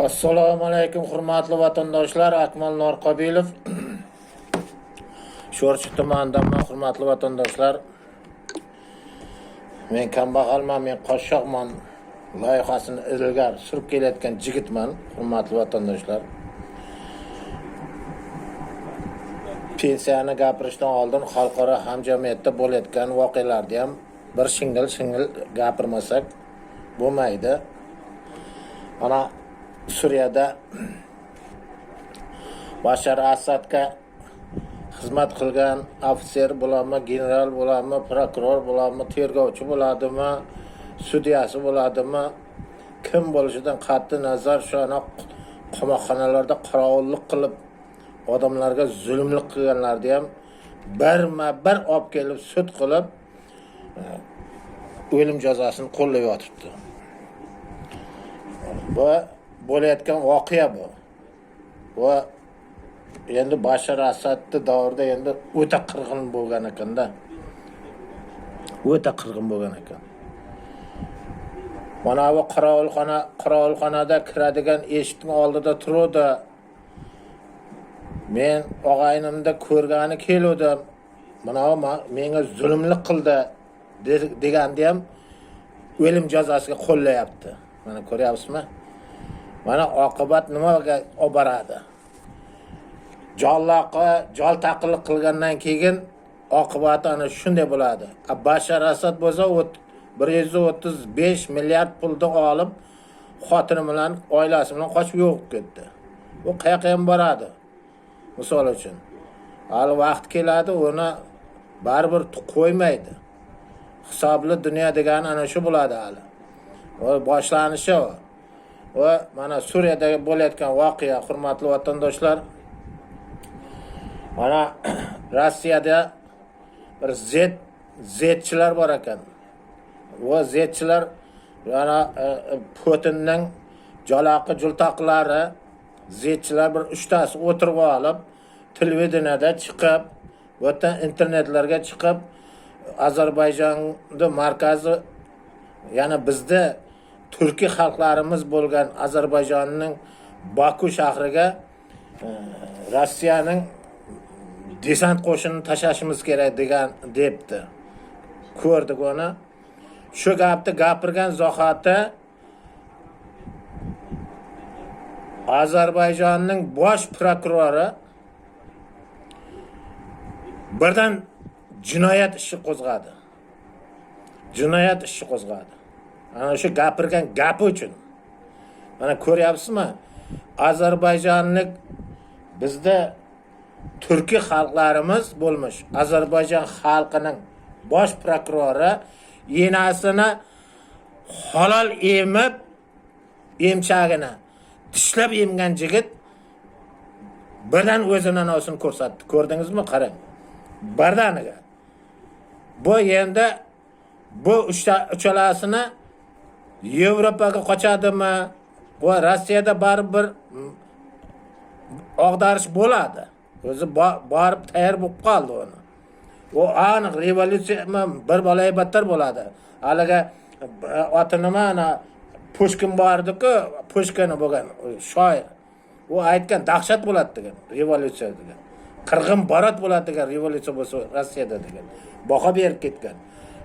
Assalomu alaykum, hurmatli vatandoshlar. Akmal Norqobilov, Sho'rchi tumanidanman, hurmatli vatandoshlar. Men kambag'alman, men qashshoqman loyihasini ilgari surib kelayotgan jigitman, hurmatli vatandoshlar. Pensiyani gapirishdan oldin xalqaro hamjamiyatda bo'layotgan voqealarni ham bir shingil shingil gapirmasak bo'lmaydi. Mana Suriyada Bashar Asadga xizmat qilgan ofitser bo'ladimi, general bo'ladimi, prokuror bo'ladimi, tergovchi bo'ladimi, sudyasi bo'ladimi, kim bo'lishidan qat'iy nazar, shu ana qamoqxonalarda qorovullik qilib odamlarga zulmlik qilganlarni ham birma bir olib kelib sud qilib o'lim jazosini qo'llab yotibdi. Bu bo'layotgan voqea bu. Va endi Bashar Asadni davrida endi o'ta qirg'in bo'lgan ekanda. O'ta qirg'in bo'lgan ekan. Mana bu qorovulxonada kiradigan eshikning oldida turuvdi. Men og'aynimni ko'rgani keluvdim. Mana bu menga zulmlik qildi deganda ham o'lim jazosiga qo'llayapti. Mana ko'ryapsizmi? Mana oqibat nimaga olib boradi? Jolloqqa jol taqillik qilgandan keyin oqibati ana shunday bo'ladi. Bashar Asad bo'lsa 135 milliard pulni olib, xotini bilan, oilasi bilan qochib yo'q ketdi. U qayoqqa ham boradi? Misol uchun. Hali vaqt keladi, uni baribir qo'ymaydi. Hisobli dunyo degani ana shu bo'ladi hali. U boshlanishi u. Va mana Suriyada bo'layotgan voqea, hurmatli vatandoshlar. Mana Rossiyada bir zetchilar bor ekan. Va zetchilar yana Putinning jaloqi jultoqlari, zetchilar bir uchtasi o'tirib olib, televideniyada chiqib, bu yerdan internetlarga chiqib, Ozarbayjonni markazi, yana bizda turkiy xalqlarimiz bo'lgan Ozarbayjonning Baku shahriga Rossiyaning desant qo'shinini tashlashimiz kerak degan debdi. Ko'rdik uni. Shu gapni gapirgan zahoti Ozarbayjonning bosh prokurori birdan jinoyat ishi qo'zg'adi. Jinoyat ishi qo'zg'adi. Ana shu gapirgan gapi uchun. Mana ko'ryapsizmi? Ozarbayjonlik bizda turkiy xalqlarimiz bo'lmish Ozarbayjon xalqining bosh prokurori enasini halol emib, emchagini tishlab emgan jigit birdan o'zini anosini ko'rsatdi. Ko'rdingizmi? Qarang. Birdaniga. Bu endi bu uchalasini Yevropaga qochadimi? Va Rossiyada baribir og'darish bo'ladi. O'zi borib tayyor bo'lib qoldi uni. U aniq revolyutsiya bir baloyi battar bo'ladi. Haligi oti nima, ana Pushkin bordi-ku, Pushkin bo'lgan shoir. U aytgan dahshat bo'ladi degan, revolyutsiya degan. Qirg'in barot bo'ladi degan, revolyutsiya bo'lsa Rossiyada degan. Baho berib ketgan.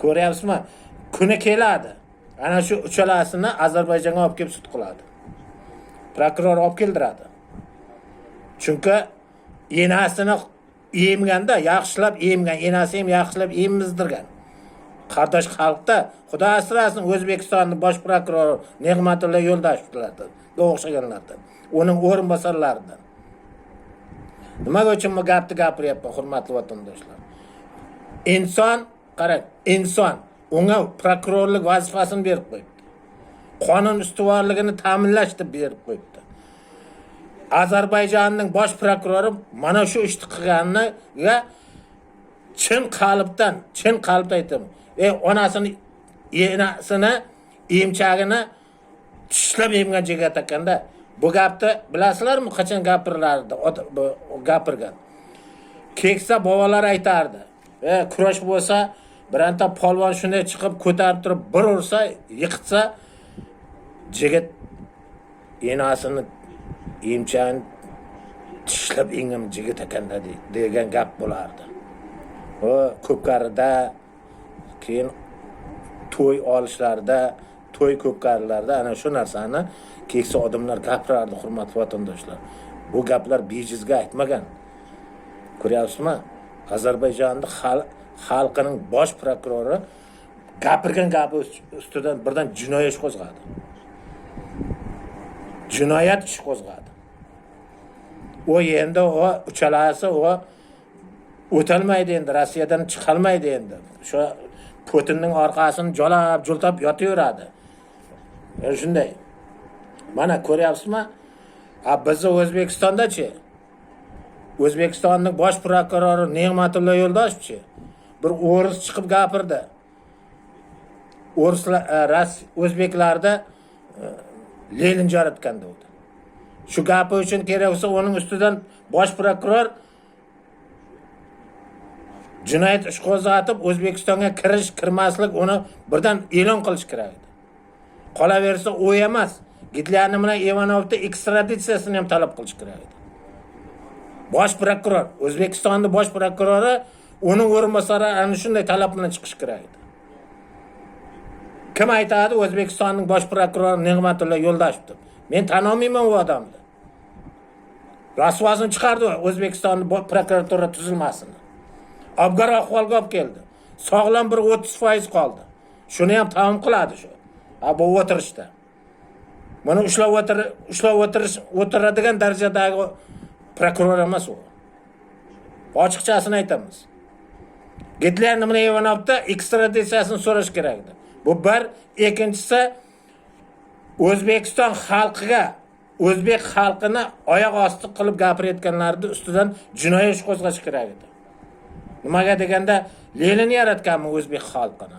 Ko'ryapsizmi? Kuni keladi. Ana shu uchalasini Ozarbayjonga olib kelib sud qiladi. Prokuror olib keldiradi. Chunki enasini emganda yaxshilab emgan, enasi ham yaxshilab emizdirgan. Qardosh xalqda Xudo asrasin O'zbekistonning bosh prokurori Ne'matulla Yo'ldoshevlardan, o'xshaganlardan, uning o'rinbosarlaridan. Nimaga uchun bu gapni gapiryapman, hurmatli vatandoshlar? Inson, qarang, inson unga prokurorlik vazifasini berib qo'yibdi. Qonun ustuvorligini ta'minlash deb berib qo'yibdi. Ozarbayjonning bosh prokurori mana shu ishni qilganiga chin qalbdan, chin qalbdan aytaman. Onasini, enasini emchagini tishlab emgan jigat ekanda. Bu gapni bilasizlarmi, qachon gapirilardi? Gapirgan. Keksa bobolar aytardi. Kurash bo'lsa, bironta polvon shunday chiqib ko'tarib turib bir ursa, yiqitsa, Jigit enasini emchagini tishlab engim jigit ekanda degan gap bo'lardi. O ko'pkarida, keyin to'y olishlarda, to'y ko'pkarilarda ana shu narsani keksa odamlar gapirardi, hurmatli vatandoshlar. Bu gaplar bejizga aytmagan. Ko'ryapsizmi? Ozarbayjonda xalqining bosh prokurori gapirgan gapi ustidan birdan jinoyat ish qo'zg'adi. Jinoyat ish qo'zg'adi. U endi u uchalasi u o'tolmaydi endi, Rossiyadan chiqolmaydi endi. Shu Putinning orqasini jolab, jultab yotaveradi. Shunday. Mana ko'ryapsizmi? A bizni O'zbekistonda-chi? O'zbekistonning bosh prokurori Ne'matulla Yo'ldoshevchi bir o'ris chiqib gapirdi. O'rislar, o'zbeklarda Lenin jaratgan dedi. Shu gapi uchun kerak bo'lsa uning ustidan bosh prokuror jinoyat ish qo'zg'atib, O'zbekistonga kirish, kirmaslik uni birdan e'lon qilish kerak edi. Qolaversa u emas, Gitlerni bilan Ivanovni ekstraditsiyasini ham talab qilish kerak edi. Bosh prokuror, O'zbekistonning bosh prokurori, uning o'rinbosari ana shunday talab bilan chiqish kerak edi. Kim aytadi O'zbekistonning bosh prokurori Ne'matulla Yo'ldoshev deb? Men tan olmayman u odamni. Rasvosini chiqardi O'zbekistonning prokuratura tuzilmasini. Abgor ahvolga olib keldi. Sog'lom bir 30% qoldi. Shuni ham tamom qiladi shu. Ha, bu o'tirishda. Buni ushlab o'tirish o'tiradigan darajadagi prokuror emas u. Ochiqchasini aytamiz. Gitlerni bilan Ivanovda ekstraditsiyasini so'rash kerak edi. Bu bir, ikkinchisi O'zbekiston xalqiga, o'zbek xalqini oyoq osti qilib gapirayotganlarni ustidan jinoiy ish qo'zg'ash kerak edi. Nimaga deganda Lenin yaratganmi o'zbek xalqini?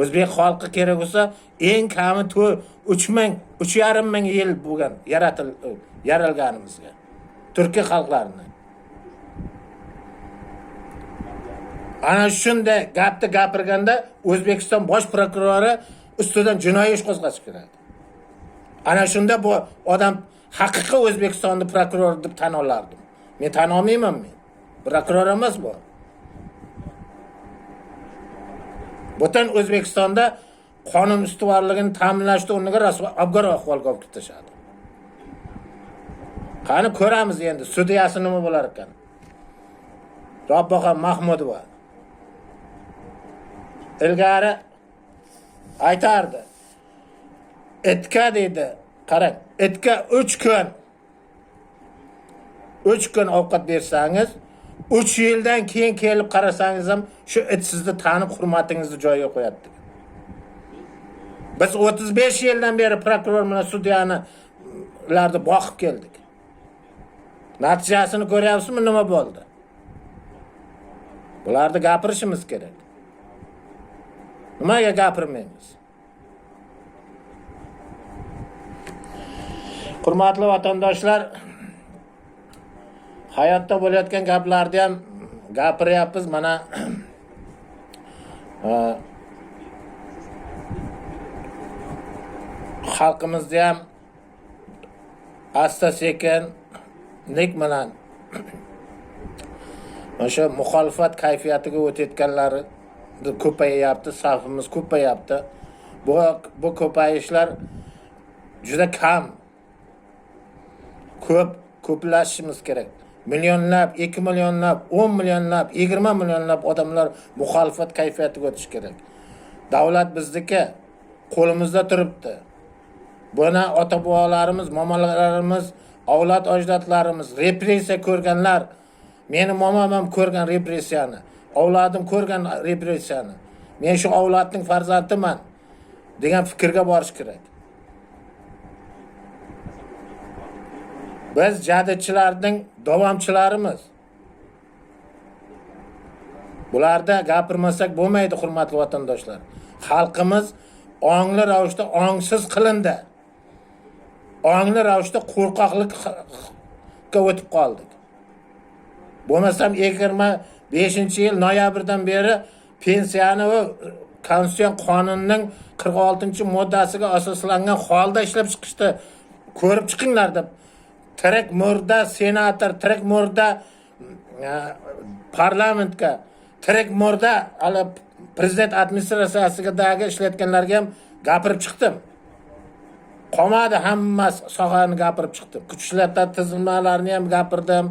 O'zbek xalqi kerak bo'lsa eng kami 3 ming, 3,5 ming yil bo'lgan yaralganimizga. Turkiy xalqlarini. Ana shunday gapni gapirganda O'zbekiston bosh prokurori ustidan jinoiy ish qo'zg'ash kerak. Ana shunda bu odam haqiqiy O'zbekistonni prokurori deb tan olardim. Men tan olmayman men. Prokuror emas bu. Butun O'zbekistonda qonun ustuvorligini ta'minlashni o'rniga rasvo abgor ahvolga olib kelib tashladi. Qani ko'ramiz endi sudyasi nima bo'lar ekan. Robbaxon Mahmudova ilgari aytardi. Itga deydi, qarang, itga 3 kun 3 kun ovqat bersangiz, 3 yildan keyin kelib qarasangiz ham shu it sizni tanib hurmatingizni joyiga qo'yadi degan. Biz 35 yildan beri prokuror bilan sudyani ularni boqib keldik. Natijasini ko'ryapsizmi nima bo'ldi? Bularni gapirishimiz kerak. Nimaga gapirmaymiz? Hurmatli vatandoshlar, hayotda bo'layotgan gaplarni ham gapiryapmiz. Mana xalqimizni ham asta sekinlik bilan o'sha muxolifat kayfiyatiga o'tayotganlari ko'payyapti, safimiz ko'payyapti. Bu ko'payishlar juda kam. Ko'plashishimiz kerak. Millionlab, 2 millionlab, 10 millionlab, 20 millionlab odamlar muxolifat kayfiyatiga o'tishi kerak. Davlat bizniki, qo'limizda turibdi. Buni ota-bobolarimiz, momolarimiz, avlod ajdodlarimiz repressiya ko'rganlar. Meni momam ham ko'rgan repressiyani, avlodim ko'rgan repressiyani. Men shu avlodning farzandiman degan fikrga borish kerak. Biz jadidchilarning davomchilarimiz. Bularda gapirmasak bo'lmaydi, hurmatli vatandoshlar. Xalqimiz ongli ravishda ongsiz qilindi. Ongli ravishda qo'rqoqlikka o'tib qoldik. Bo'lmasam 25-yil noyabrdan beri pensiyani va Konstitutsion qonunning 46-moddasiga asoslangan holda ishlab chiqishdi. Ko'rib chiqinglar deb tirik murda senator, tirik murda parlamentga, tirik murda hali prezident administratsiyasidagi ishlayotganlarga ham gapirib chiqdim. Qolmadi, hamma sohani gapirib chiqdim. Kuchlar tizilmalarini ham gapirdim.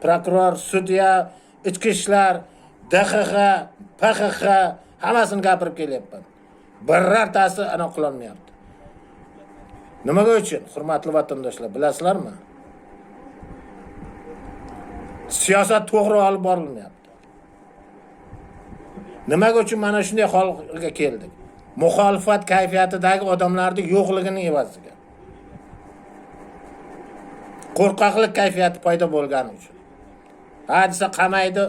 Prokuror, sudya, ichki ishlar, DXX, PXX hammasini gapirib kelyapman. Birortasi ana qilinmayapti. Nimaga uchun, hurmatli vatandoshlar, bilasizlarmi? Siyosat to'g'ri olib borilmayapti. Nimaga uchun mana shunday holga keldik? Muxolifat kayfiyatidagi odamlarning yo'qligining evaziga. Qo'rqoqlik kayfiyati paydo bo'lgani uchun. Hadisa qamaydi,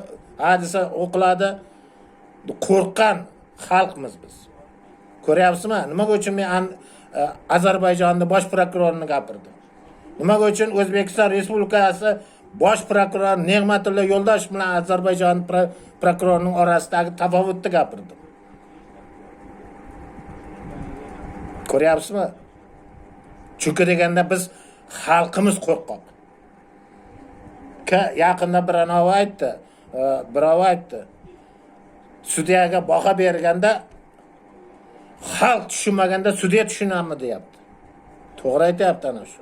hadisa o'qiladi. Qo'rqqan xalqmiz biz. Ko'ryapsizmi? Nimaga uchun men Ozarbayjonning bosh prokurorini gapirdim? Nimaga uchun O'zbekiston Respublikasi bosh prokurori Ne'matulla Yo'ldoshev bilan Ozarbayjon prokurorining orasidagi tafovutni gapirdim? Ko'ryapsizmi? Chunki deganda biz xalqimiz qo'rqoq. Yaqinda bir anavi aytdi, birov aytdi. Sudyaga baho berganda xalq tushunmaganda sudya tushunadimi deyapti. To'g'ri aytyapti ana shu.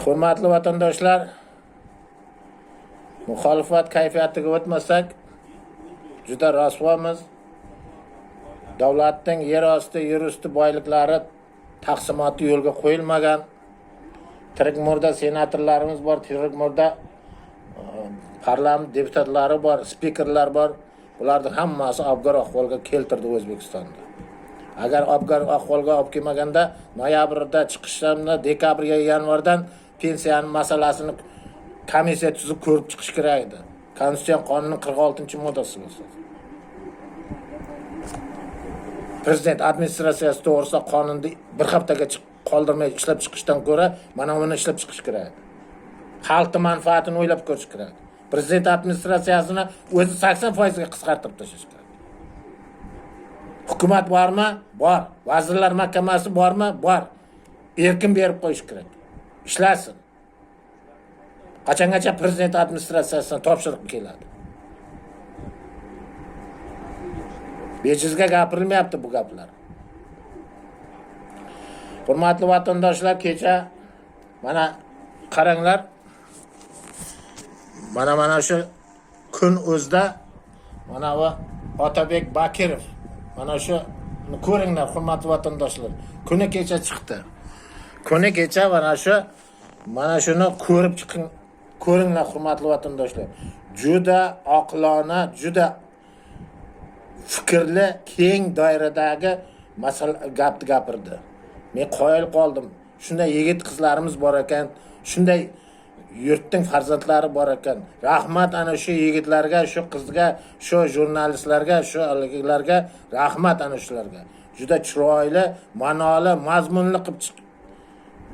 Hurmatli vatandoshlar, muxolifat kayfiyatiga o'tmasak juda rasvomiz. Davlatning yer osti, yer usti boyliklari taqsimoti yo'lga qo'yilmagan. Tirik murda senatorlarimiz bor, tirik murda parlament deputatlari bor, spikerlar bor. Bularning hammasi abgor ahvolga keltirdi O'zbekistonda. Agar abgor ahvolga olib kelmaganda noyabrda chiqishdan dekabrga, yanvardan pensiyaning masalasini komissiya tuzib ko'rib chiqish kerak edi. Konstitutsion qonunning 46-moddasi bo'lsa. Prezident administratsiyasi to'g'risida qonunni bir haftaga qoldirmay ishlab chiqishdan ko'ra mana buni ishlab chiqish kerak edi. Xalqning manfaatini o'ylab ko'rish kerak. Prezident administratsiyasini o'zi 80% ga qisqartirib tashlash kerak. Hukumat bormi? Bor. Vazirlar mahkamasi bormi? Bor. Erkin berib qo'yish kerak. Ishlasin. Qachongacha prezident administratsiyasidan topshiriq keladi? Bejizga gapirilmayapti bu gaplar. Hurmatli vatandoshlar, kecha mana qaranglar. Mana shu kun o'zida mana bu Otabek Bakirov, mana shu ko'ringlar, hurmatli vatandoshlar. Kuni kecha chiqdi. Kuni kecha mana shuni ko'rib chiqing, ko'ringlar, hurmatli vatandoshlar. Juda oqilona, juda fikrli, keng doiradagi masala gapni gapirdi. Men qoyil qoldim. Shunday yigit qizlarimiz bor ekan, shunday yurtning farzandlari bor ekan. Rahmat ana shu yigitlarga, shu qizga, shu jurnalistlarga, shu aligilarga rahmat ana shularga. Juda chiroyli, ma'noli, mazmunli qilib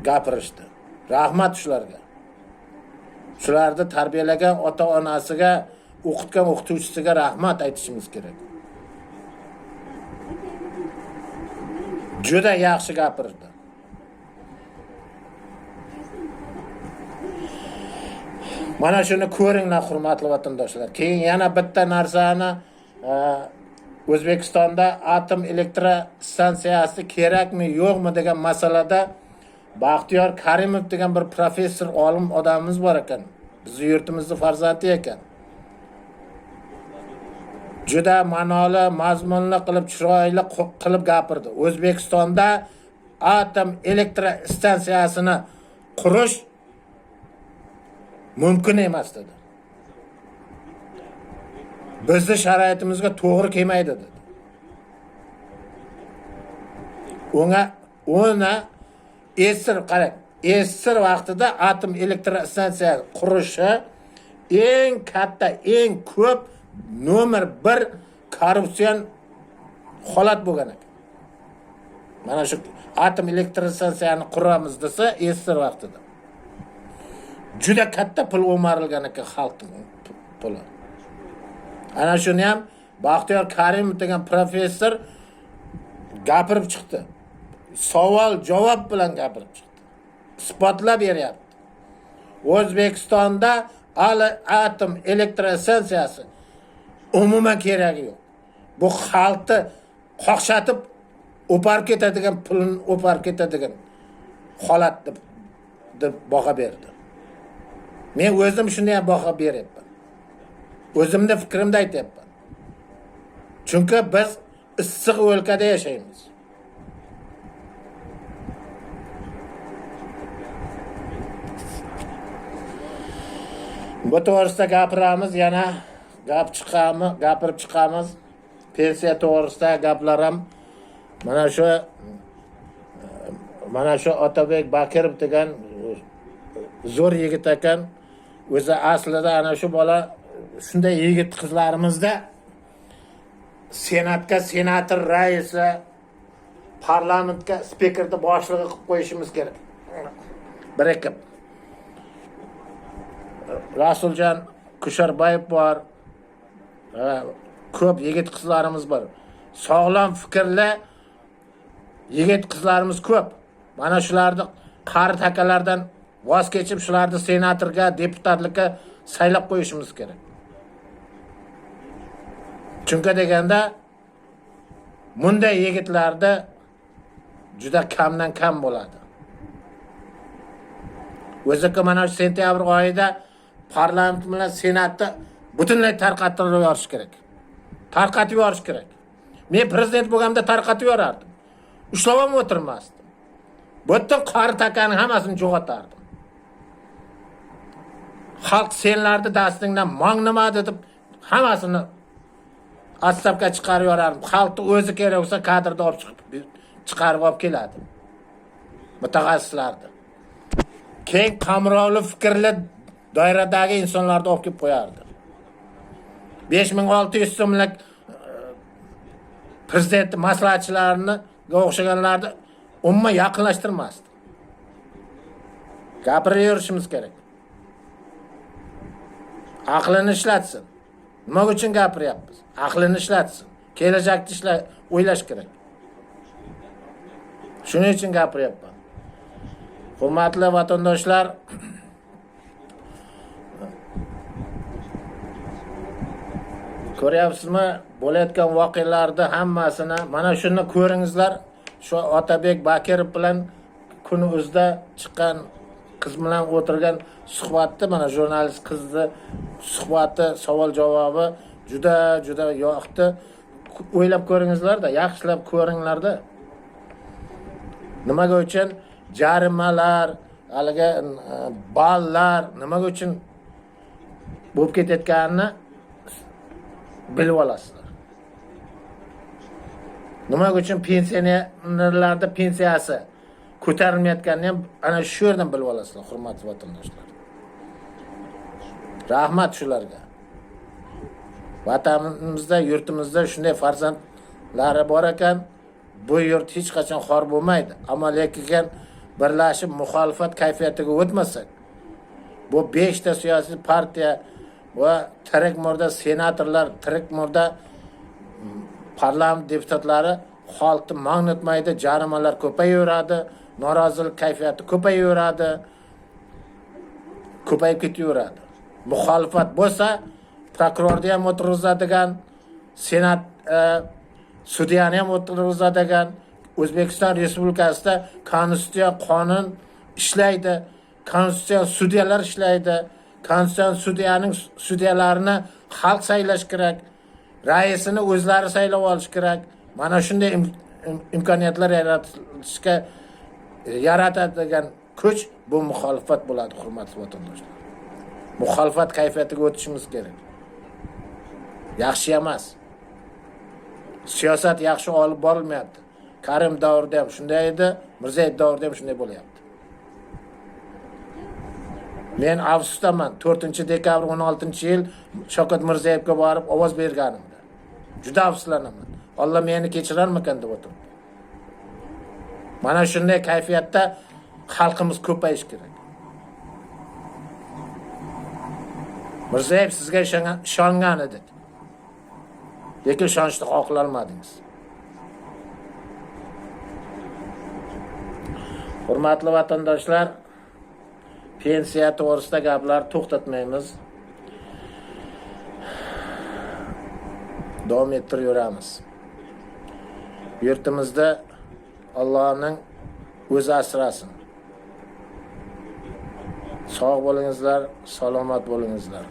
gapirishdi. Rahmat shularga. Shularni tarbiyalagan ota-onasiga, o'qitgan o'qituvchisiga rahmat aytishimiz kerak. Juda yaxshi gapirdi. Mana shuni ko'ringlar, hurmatli vatandoshlar. Keyin yana bitta narsani, O'zbekistonda atom elektrostansiyasi kerakmi, yo'qmi degan masalada Baxtiyor Karimov degan bir professor, olim odamimiz bor ekan. Bizni yurtimizning farzandi ekan. Juda ma'noli, mazmunli qilib, chiroyli qilib gapirdi. O'zbekistonda atom elektrostansiyasini qurish mumkin emas dedi. Bizni sharoitimizga to'g'ri kelmaydi dedi. Uni esir qarang, esir vaqtida atom elektrostansiya qurishi eng katta, eng ko'p nomer 1 korrupsion holat bo'lgan ekan. Mana shu atom elektrostansiyani quramiz desa, SSR vaqtida juda katta pul o'marilgan ekan, xalqning puli. Ana shuni ham Baxtiyor Karimov degan professor gapirib chiqdi. Savol javob bilan gapirib chiqdi. Isbotlab beryapti. O'zbekistonda hali atom elektrostansiyasi umuman keragi yo'q. Bu xalqni qoqshatib o'parib ketadigan, pulini o'parib ketadigan holat deb baho berdi. Men o'zim shunday ham baho beryapman. O'zimni fikrimni aytyapman. Chunki biz issiq o'lkada yashaymiz. Bu to'g'risida gapiramiz, yana gap chiqamiz, gapirib chiqamiz. Pensiya to'g'risida gaplar ham mana shu Otabek Bakirov degan zo'r yigit ekan. O'zi aslida ana shu bola shunday yigit qizlarimizda senatga senator raisi, parlamentga spikerni boshlig'i qilib qo'yishimiz kerak. Birikib. Rasuljon Kusherbayev bor. Ko'p yigit qizlarimiz bor. Sog'lom fikrli yigit qizlarimiz ko'p. Mana shularni qari takalardan voz kechib, shularni senatorga, deputatlikka saylab qo'yishimiz kerak. Chunki deganda bunday yigitlarda juda kamdan kam bo'ladi. O'ziki mana shu sentyabr oyida parlament bilan senatni butunlay tarqattirib yuborish kerak. Tarqatib yuborish kerak. Men prezident bo'lganimda tarqatib yuborardim. Ushlab ham o'tirmasdim. Butun qori takani hammasini jo'g'atardim. Xalq senlarni dastingdan mong nimadi deb hammasini otstavka chiqarib yuborardim. Xalqni o'zi kerak bo'lsa kadrda olib chiqib chiqarib olib keladi. Mutaxassislarni. Keng qamrovli fikrli doiradagi insonlarni olib kelib qo'yardi. 5600 so'mlik prezident maslahatchilarini o'xshaganlarni umuman yaqinlashtirmasdi. Gapiraverishimiz kerak. Aqlini ishlatsin. Nima uchun gapiryapmiz? Aqlini ishlatsin. Kelajakni o'ylash kerak. Shuning uchun gapiryapman. Hurmatli vatandoshlar, ko'ryapsizmi, bo'layotgan voqealarni hammasini mana shuni ko'ringizlar. Shu Otabek Bakirov bilan kun o'zida chiqqan qiz bilan o'tirgan suhbatni, mana jurnalist qizni suhbati, savol javobi juda juda yoqdi. O'ylab ko'ringizlarda, yaxshilab ko'ringlarda. Nimaga uchun jarimalar, haligi ballar nimaga uchun bo'lib ketayotganini bilib olasizlar. Nimaga uchun pensionerlarda pensiyasi ko'tarilmayotganini ham ana shu yerdan bilib olasizlar, hurmatli vatandoshlar. Rahmat shularga. Vatanimizda, yurtimizda shunday farzandlari bor ekan, bu yurt hech qachon xor bo'lmaydi. Ammo lekin birlashib muxolifat kayfiyatiga o'tmasak, bu 5 ta siyosiy partiya va tirik murda senatorlar, tirik murda parlament deputatlari xalqni mangnitmaydi, jarimalar ko'payaveradi, norozilik kayfiyati ko'payaveradi, ko'payib ketaveradi. Muxolifat bo'lsa, prokurorni ham o'tirg'izadigan, senat sudyani ham o'tirg'izadigan. O'zbekiston Respublikasida konstitutsiya qonun ishlaydi, konstitutsiya sudyalar ishlaydi. Konstitutsiya sudyaning sudyalarini xalq saylash kerak, raisini o'zlari saylab olish kerak. Mana shunday imkoniyatlar yaratishga yaratadigan kuch bu muxolifat bo'ladi, hurmatli vatandoshlar. Muxolifat kayfiyatiga o'tishimiz kerak. Yaxshi emas. Siyosat yaxshi olib borilmayapti. Karim davrida ham shunday edi, Mirziyoyev davrida ham shunday bo'lyapti. Men afsusdaman. 4-dekabr 16-yil Shavkat Mirziyoyevga borib ovoz berganimda. Juda afsuslanaman. Alloh meni kechirarmikan deb o'tiribman. Mana shunday kayfiyatda xalqimiz ko'payishi kerak. Mirziyoyev, sizga ishongan edik. Lekin ishonchni oqlolmadingiz. Hurmatli vatandoshlar, pensiya to'g'risida gaplar to'xtatmaymiz. Davom ettiraveramiz. Yurtimizda Allohning o'zi asrasin. Sog' bo'lingizlar, salomat bo'lingizlar.